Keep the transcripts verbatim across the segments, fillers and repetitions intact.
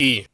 E.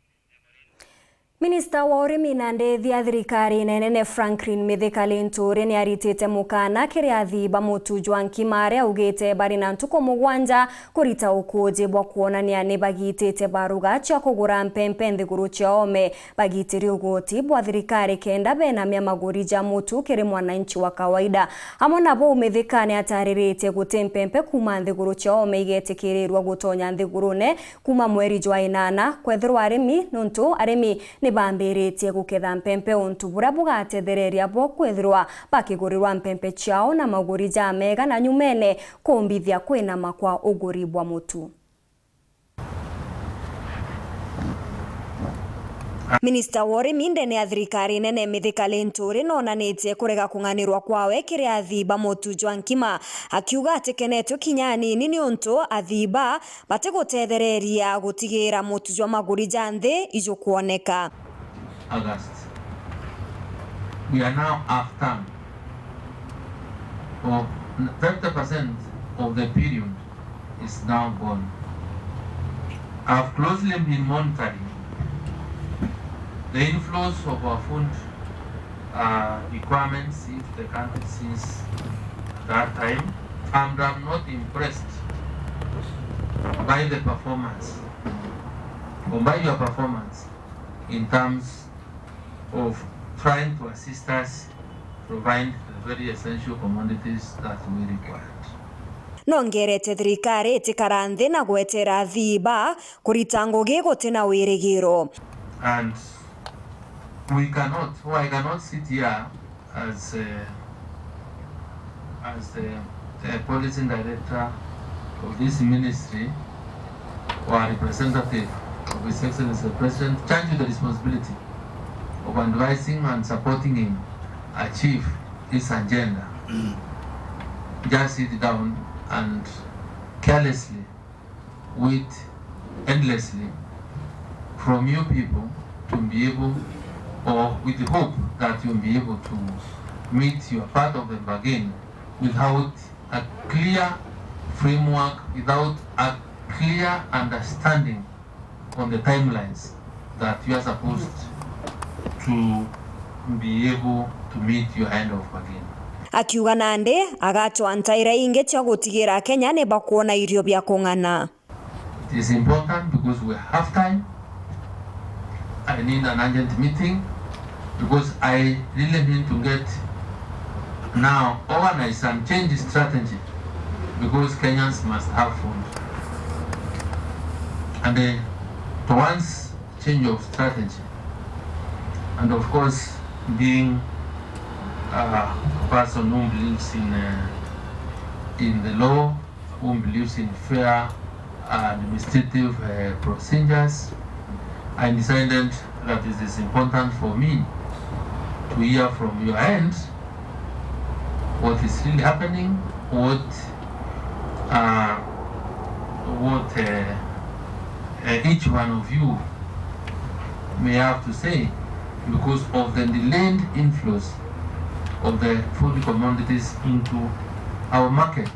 Minista wa urimi na ndethi ya thirikari nene Franklin Mithika Linturi niaritite mukana kiri athii ba mutu jwa nkima aria augite bari na ntuku mugwanja kurita ukuji bwa kwonania ni bagitite baruga cia kugura mpempe nthiguru cia oome bagitiri ugoti bwa thirikari kenda benamia maguri ja mutu kiri mwananchi wa kawaida. Amwe na bau, Mithika niatariritie guti mpempe kuuma nthiguru cia oome igetikirirua gutonya nthigurune kuuma mweri jwa inana, kwethirwa arimi, nontu arimi ni bambiritie guketha mpempe untu buria bugatethereria bo kwithirwa bakigurirwa mpempe ciao na maguri ja mega na nyumene kumbithia kwinama kwa uguri bwa mutu. Minista wa urimi ndene ya thirikari nene Mithika Linturi nonanitie kurega kung'anirwa kwawe kiri athii ba mutu jwa nkima, akiuga atikenetwe kinya anini niuntu athii ba batigutethereria gutigira mutu jwa maguri ja nthi ijukwoneka. August. We are now half term of fifty percent of the period is now gone. I've closely been monitoring the inflows of our food uh, requirements into the country since that time, and I'm not impressed by the performance or by your performance in terms of trying to assist us provide the very essential commodities that we required. Nongerete thirikari itikara nthi na gwetera athii ba kurita ngugi gutina wirigiro. And we cannot, oh, I cannot sit here as, uh, as the, the policy director of this ministry or a representative of His Excellency the President, charged with the responsibility of advising and supporting him achieve his agenda. Just sit down and carelessly wait endlessly from you people to be able, or with the hope that you'll be able to meet your part of the bargain without a clear framework, without a clear understanding on the timelines that you are supposed to be able to meet your end of bargain. Akiuga nandi agacwa ntaira ingi cia gutigira Kenya ni bakwona irio bia kung'ana. It is important because we have time. I need an urgent meeting because I really need to get now organize and change strategy because Kenyans must have food. And uh, towards change of strategy, and of course, being uh, a person who believes in uh, in the law, who believes in fair uh, administrative uh, procedures, I decided that it is important for me to hear from your end what is really happening, what uh, what uh, uh, each one of you may have to say because of the delayed inflows of the food commodities into our market.